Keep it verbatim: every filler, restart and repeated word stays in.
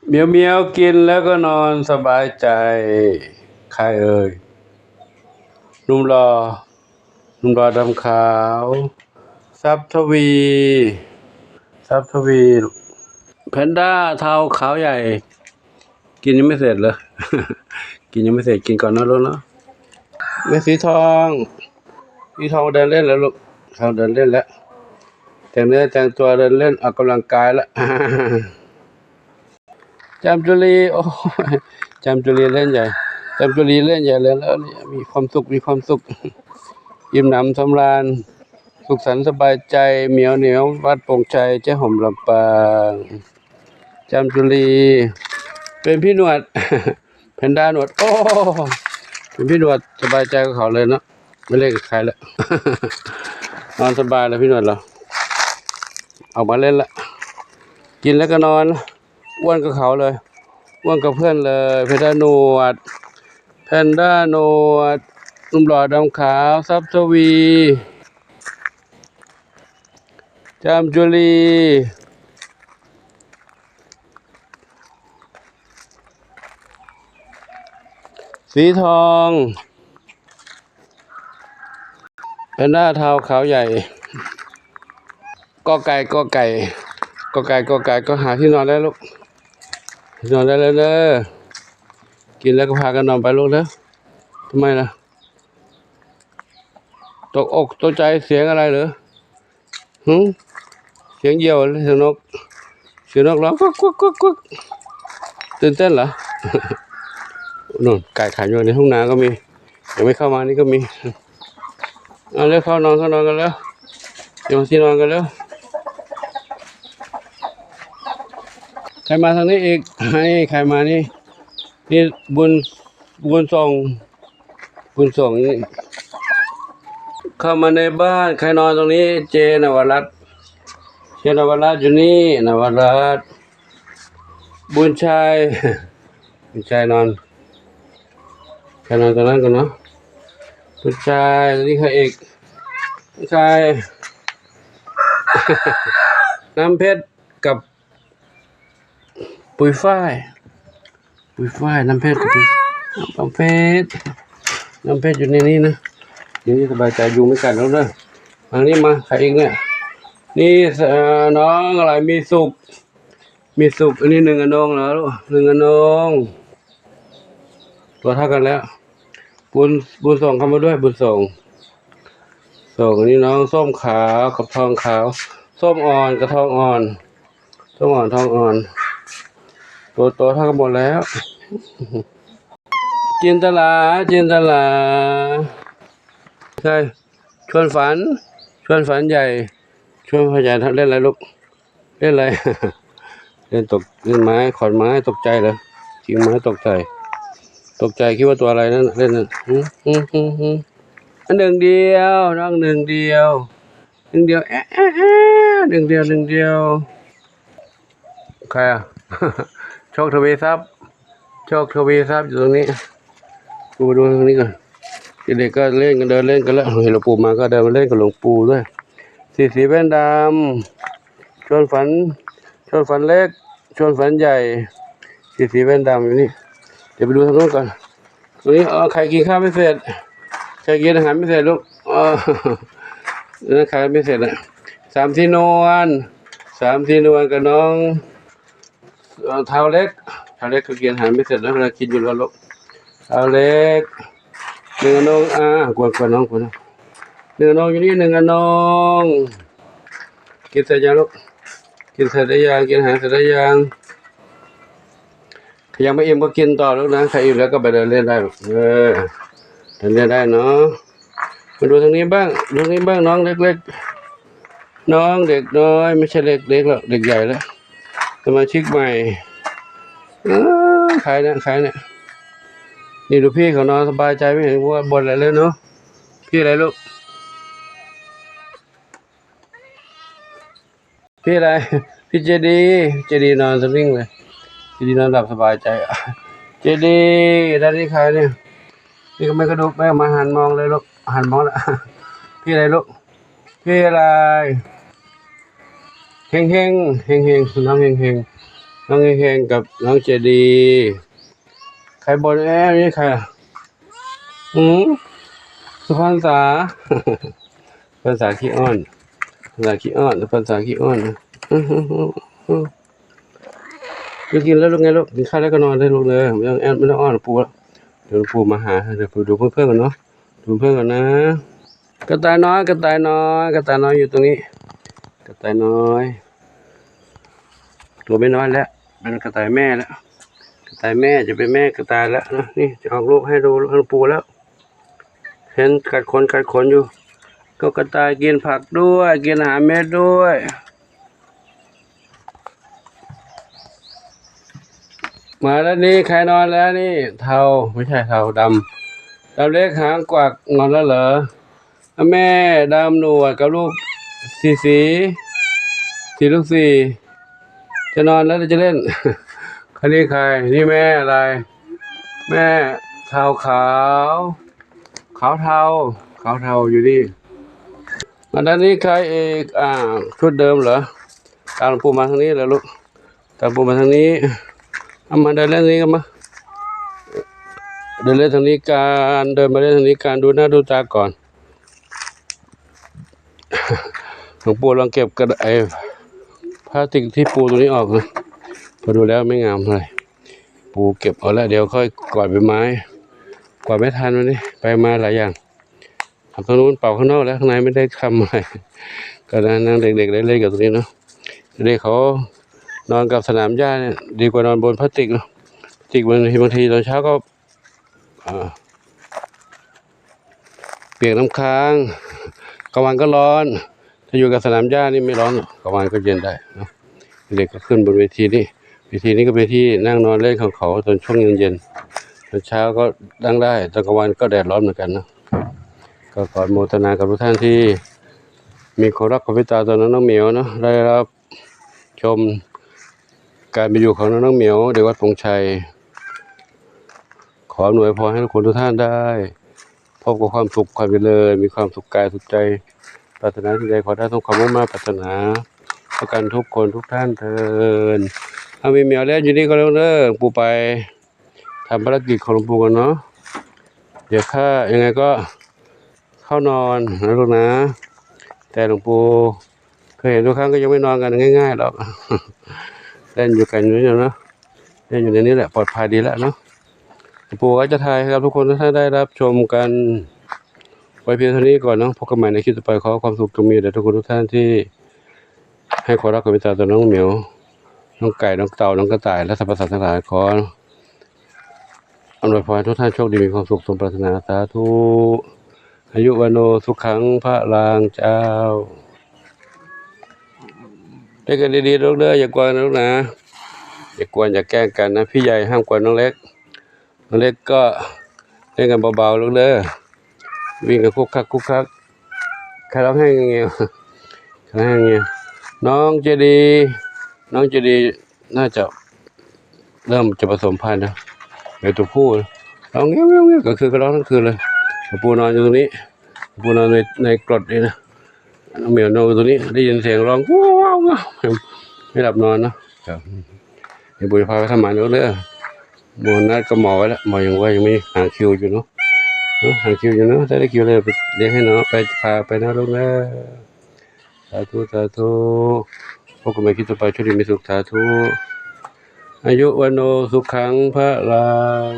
เหมียวเหมียวกินแล้วก็นอนสบายใจ ใครเอ่ย หนุ่มหล่อ หนุ่มหล่อดำขาว ทรัพย์ทวี ทรัพย์ทวี แพนด้าเทาขาวใหญ่ กินยังไม่เสร็จเลย กินยังไม่เสร็จ กินก่อนนะลูกเนาะ แม่สีทอง สีทองเดินเล่นแล้วลูก เขาเดินเล่นแล้ว แต่งเนื้อแต่งตัวเดินเล่นออกกำลังกายแล้ว จามจุลี โอ้ย จามจุลีเล่นใหญ่ จามจุลีเล่นใหญ่เลย แล้วเนี่ยมีความสุข มีความสุข อิ่มหนำสำราญ สุขสันต์สบายใจ เหมียวเหนียว วัดโป่งชัย เจ๊หอมลำปาง จามจุลี เป็นพี่หนวด แพนด้าหนวด โอ้ เป็นพี่หนวด สบายใจกับเขาเลยเนาะ ไม่เล่นกับใครแล้ว นอนสบายแล้วพี่หนวดเรา ออกมาเล่นละ กินแล้วก็นอน อ้วนกับเขาเลย อ้วนกับเพื่อนเลย แพนด้าหนวด แพนด้าหนวด หนุ่มหล่อดำขาว ทรัพย์ทวี จามจุลี สีทอง แพนด้าเทาขาวใหญ่ กอไก่ กอไก่ กอไก่ กอไก่ ก็หาที่นอนได้ลูก ที่นอนได้แล้วเด้อ กินแล้วก็พากันนอนไปลูกเด้อ ทำไมล่ะ ตกอกตกใจเสียงอะไรเหรอ หึ เสียงเหยี่ยวหรือเสียงนก เสียงนกร้องกุ๊กกุ๊กกุ๊กกุ๊ก ตื่นเต้นเหรอ นู่น ไก่ขันอยู่ในทุ่งนาก็มี ยังไม่เข้ามานี่ก็มี เอาเร็ว เข้านอน เข้านอนกันแล้ว เตรียมที่นอนกันแล้ว ใครมาทางนี้อีก ให้ใครมานี่ นี่บุญ บุญส่ง บุญส่งนี่ เข้ามาในบ้าน ใครนอนตรงนี้ เจนวรัตน์ เจนวรัตน์อยู่นี่ นวรัตน์ บุญชัย บุญชัยนอน ใครนอนตรงนั้นกันเนาะ บุญชัย นี่ใครอีก บุญชัย น้ำเพชรกับ ปุยฝ้าย ปุยฝ้าย น้ำเพชรกับปุย น้ำเพชร น้ำเพชรอยู่ในนี้นะ อยู่นี่สบายใจ ยุงไม่กัดแล้วเด้อ ทางนี้มา ใครอีกเนี่ย นี่ เอ่อ น้องอะไร มีสุข มีสุข อันนี้หนึ่งอนงเหรอลูก หนึ่งอนง ตัวเท่ากันแล้ว บุญ บุญส่งเข้ามาด้วย บุญส่ง ส่ง อันนี้น้องส้มขาวกับทองขาว ส้มอ่อนกับทองอ่อน ส้มอ่อนทองอ่อน ตัวโตเท่ากันหมดแล้ว จินตลา จินตลา ใช่ ชวนฝัน ชวนฝันใหญ่ ชวนฝันใหญ่เล่นอะไรลูก เล่นอะไร เล่นตก เล่นไม้ ขอนไม้ ตกใจเหรอ กิ่งไม้ตกใจ ตกใจ คิดว่าตัวอะไรนั่นน่ะ เล่นนั่น อืม อืม อืม อืม อันหนึ่งเดียว น้องหนึ่งเดียว หนึ่งเดียว แอะ แอะ แอะ หนึ่งเดียว หนึ่งเดียว ใครอะ โชคทวีทรัพย์ โชคทวีทรัพย์อยู่ตรงนี้ ดู ดูตรงนี้ก่อน เด็กๆก็เล่นกัน เดินเล่นกันแล้ว เห็นหลวงปู่มาก็เดินมาเล่นกับหลวงปู่ด้วย สีสีแว่นดำ ชวนฝัน ชวนฝันเล็ก ชวนฝันใหญ่ สีสีแว่นดำอยู่นี่ เดี๋ยวไปดูทางนู้นก่อน ตรงนี้ อ๋อ ใครกินข้าวไม่เสร็จ ใครกินอาหารไม่เสร็จลูก อ๋อ นั่นใครไม่เสร็จอะ สามสีนวล สามสีนวลกับน้อง เอ่อ เท้าเล็ก เท้าเล็กก็กินอาหารไม่เสร็จแล้ว เรากินอยู่แล้วลูก เท้าเล็ก หนึ่งอนง อ่า กวน กวนน้อง กวนน้อง หนึ่งอนงอยู่นี่ หนึ่งอนง กินเสร็จยังลูก กินเสร็จหรือยัง กินอาหารเสร็จหรือยัง ใครยังไม่อิ่มก็กินต่อลูกนะ ใครอิ่มแล้วก็ไปเดินเล่นได้ลูก เออ เดินเล่นได้เนาะ มาดูทางนี้บ้าง ดูทางนี้บ้าง น้องเล็กๆ น้องเด็กน้อย ไม่ใช่เล็กๆ หรอก เด็กใหญ่แล้ว สมาชิกใหม่ เออ ใครเนี่ย ใครเนี่ย นี่ดูพี่เขานอนสบายใจ ไม่เห็นว่าบ่นอะไรเลยเนาะ พี่อะไรลูก พี่อะไร พี่เจดี เจดีนอนสนิ่งเลย เจดีนอนหลับสบายใจ เจดี ด้านนี้ใครเนี่ย นี่ก็ไม่กระดุก ไม่มาหันมองเลยลูก หันมองละ พี่อะไรลูก พี่อะไร เฮงเฮง เฮงเฮง น้องเฮงเฮง น้องเฮงกับน้องเจดี ใครบ่นแอนี่ใครอ่ะ อืม สุพรรณษา สุพรรณษาขี้อ้อน สุพรรณษาขี้อ้อน สุพรรณษาขี้อ้อนนะ ลูกกินแล้วลูก ไงลูก กินข้าวแล้วก็นอนได้ลูกเลย ไม่ต้องแอด ไม่ต้องอ้อนหลวงปู่แล้ว เดี๋ยวหลวงปู่มาหา เดี๋ยวไปดูเพื่อนๆกันเนาะ ดูเพื่อนกันนะ กระต่ายน้อย กระต่ายน้อย กระต่ายน้อยอยู่ตรงนี้ กระต่ายน้อย ตัวไม่น้อยแล้ว เป็นกระต่ายแม่แล้ว กระต่ายแม่จะเป็นแม่กระต่ายแล้วนะ นี่จะออกลูกให้ดู ให้หลวงปู่แล้ว เห็นกัดขน กัดขนอยู่ ก็กระต่ายกินผักด้วย กินอาหารเม็ดด้วย มาแล้วนี่ ใครนอนแล้วนี่ เทา ไม่ใช่เทา ดำ ดำเล็กหางกวักนอนแล้วเหรอ แม่ดำหนวดกับลูกสี่สี สี่ลูกสี่ จะนอนแล้วหรือจะเล่น คันนี้ใคร นี่แม่อะไร แม่เทาขาว ขาวเทา ขาวเทาอยู่นี่ มาด้านนี้ใครอีก อ่า ชุดเดิมเหรอ ตามหลวงปู่มาทางนี้แล้วลูก ตามหลวงปู่มาทางนี้ เอามาเดินเล่นนี้กันมา เดินเล่นทางนี้กัน เดินมาเล่นทางนี้กัน ดูหน้าดูตาก่อน หลวงปู่ลองเก็บกระดาษ ไอ้พลาสติกที่ปูตรงนี้ออกนะ พอดูแล้วไม่งามเท่าไหร่ ปูเก็บเอาละ เดี๋ยวค่อยกวาดใบไม้ กวาดไม่ทันวันนี้ ไปมาหลายอย่าง ทำตรงนู้นเป่าข้างนอกแล้ว ข้างในไม่ได้ทำอะไร ก็นั่งเด็กๆเล่นๆกับตรงนี้เนาะ เด็กเขานอนกับสนามหญ้าเนี่ย ดีกว่านอนบนพลาสติกเนาะ พลาสติกบางที บางทีตอนเช้าก็ อ่า เปียกน้ำค้าง กลางวันก็ร้อน ถ้าอยู่กับสนามหญ้านี่ไม่ร้อนหรอก กลางวันก็เย็นได้เนาะ เด็กก็ขึ้นบนเวทีนี่ เวทีนี้ก็เป็นที่นั่งนอนเล่นของเขาตอนช่วงเย็นๆ ตอนเช้าก็นั่งได้ ตอนกลางวันก็แดดร้อนเหมือนกันเนาะ ก็ขออนุโมทนากับทุกท่านที่มีความรักความเมตตาต่อน้องน้องเหมียวเนาะ ได้รับชมการเป็นอยู่ของน้องน้องเหมียว เด็กวัดพงชัย ขออำนวยพรให้ทุกคนทุกท่านได้ พบกับความสุขความเจริญ มีความสุขกายสุขใจ ปรารถนาสิ่งใดขอได้สมความมุ่งมา่ปรารถนา ประกันทุกคนทุกท่านเทอญ เอามีเหมียวเล่นอยู่นี่ก็แล้วเด้อ ปู่ไปทำภารกิจของหลวงปู่กันเนาะ เดี๋ยวข้ายังไงก็เข้านอนนะลูกนะ แต่หลวงปู่เคยเห็นทุกครั้งก็ยังไม่นอนกันง่ายๆหรอก เล่นอยู่กันอยู่เนี่ยเนาะ เล่นอยู่ในนี้แหละ ปลอดภัยดีแล้วเนาะ หลวงปู่ก็จะถ่ายให้กับทุกคนทุกท่านได้รับชมกัน ไว้เพียงเท่านี้ก่อนเนาะ พบกันใหม่ในคลิปต่อไป ขอความสุขจงมีแด่ทุกคนทุกท่านที่ให้ความรักความเมตตาต่อน้องเหมียว น้องไก่ น้องเต่า น้องกระต่าย และสรรพสัตว์ทั้งหลาย ขออำนวยพรให้ทุกท่านโชคดีมีความสุขสมปรารถนา สาธุ อายุวัณโณสุขังพลังเจ้า เล่นกันดีๆลูกเด้อ อย่ากวนนะลูกนะ อย่ากวนอย่าแกล้งกันนะ พี่ใหญ่ห้ามกวนน้องเล็ก น้องเล็กก็เล่นกันเบาๆลูกเด้อ วิ่งกันคุกคักคุกคัก ใครร้องไห้เงี้ย ใครร้องไห้เงี้ย น้องเจดี น้องเจดีน่าจะเริ่มจะผสมพันธุ์นะ เดี๋ยวตัวผู้ร้องเงี้ยวเงี้ยวเงี้ยว กลางคืนก็ร้องทั้งคืนเลย หลวงปู่นอนอยู่ตรงนี้ หลวงปู่นอนในในกรดนี่นะ น้องเหมียวนอนอยู่ตรงนี้ ได้ยินเสียงร้อง ว้าวว้าวว้าว ไม่หลับนอนเนาะ ครับ เดี๋ยวปู่จะพาไปทำหมันเด้อ หมอนัดกับหมอไว้แล้ว หมอยังว่ายังไม่หาคิวอยู่เนาะ เนาะ หาคิวอยู่เนาะ ถ้าได้คิวเลยไปเลี้ยงให้น้อง ไปพาไปนะลูกนะ สาธุ สาธุ พบกันใหม่คลิปต่อไป โชคดีมีสุข สาธุ อายุวัณโณสุขังพลัง